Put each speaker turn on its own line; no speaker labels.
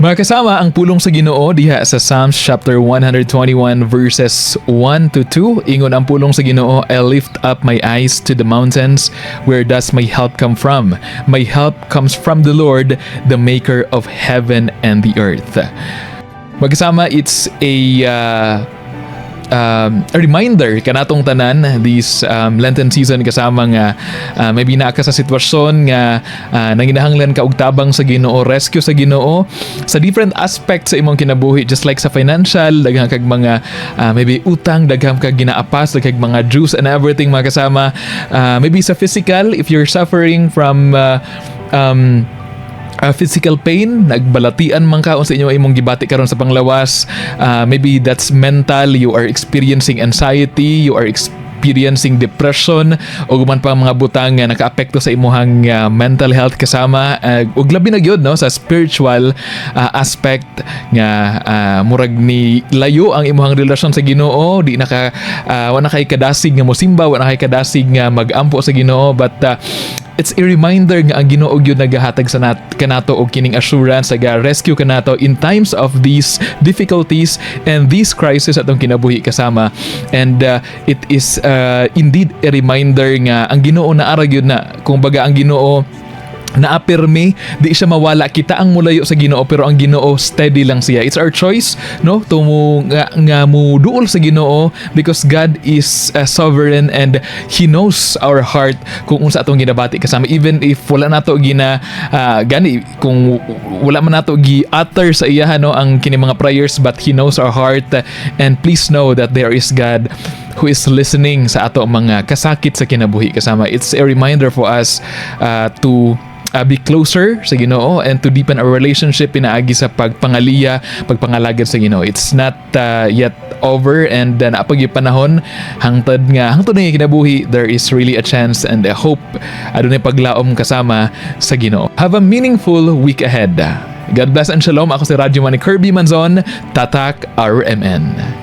Mga kasama, ang pulong sa Ginoo diha sa Psalms chapter 121 verses 1 to 2. Ingon ang pulong sa Ginoo, "I lift up my eyes to the mountains. Where does my help come from? My help comes from the Lord, the maker of heaven and the earth." Magkasama, it's a reminder kanatong tanan this Lenten season, kasama, nga maybe naa ka sa sitwasyon nga nanginahanglan ka og tabang sa Ginoo, rescue sa Ginoo sa different aspects sa imong kinabuhi, just like sa financial, daghan kag mga maybe utang, daghan kag ginaapas, daghan mga dues and everything, mga kasama. Maybe sa physical, if you're suffering from physical pain, nagbalatian man ka unsa inyo imong gibati karon sa panglawas. Maybe that's mental, you are experiencing anxiety, you are experiencing depression o uban pa mga butang nga nakaapekto sa imuhang mental health, kasama. Ug labi na gyud, no, sa spiritual aspect nga murag ni layo ang imuhang relasyon sa Ginoo, di naka wa na kay kadasig nga mosimba, wa na kay kadasig nga magampo sa Ginoo. But it's a reminder nga ang Ginoo gyud nagahatag sa kanato og kining assurance, naga rescue kanato in times of these difficulties and these crisis atong kinabuhi, kasama. And it is indeed a reminder nga ang Ginoo naa ra gyud na. Kung baga, ang Ginoo naapirmi, di siya mawala. Kita ang mulayo sa Ginoo, pero ang Ginoo steady lang siya. It's our choice, no, to mo nga mo duol sa Ginoo because God is sovereign and he knows our heart kung unsa atong ginabati, kasama, even if wala nato gina gani kung wala man nato gi utter sa iya, no, ang kini mga prayers, but he knows our heart. And please know that there is God who is listening sa ato mga kasakit sa kinabuhi, kasama. It's a reminder for us to be closer sa Ginoo and to deepen our relationship pinaagi sa pagpangaliya, pagpangalagad sa Ginoo. It's not yet over and naa pa gyud panahon hangtod nga hangtod nga kinabuhi, there is really a chance and a hope, adunay paglaom, kasama, sa Ginoo. Have a meaningful week ahead. God bless and shalom. Ako si Radyo Manny Kirby Manzon, Tatak RMN.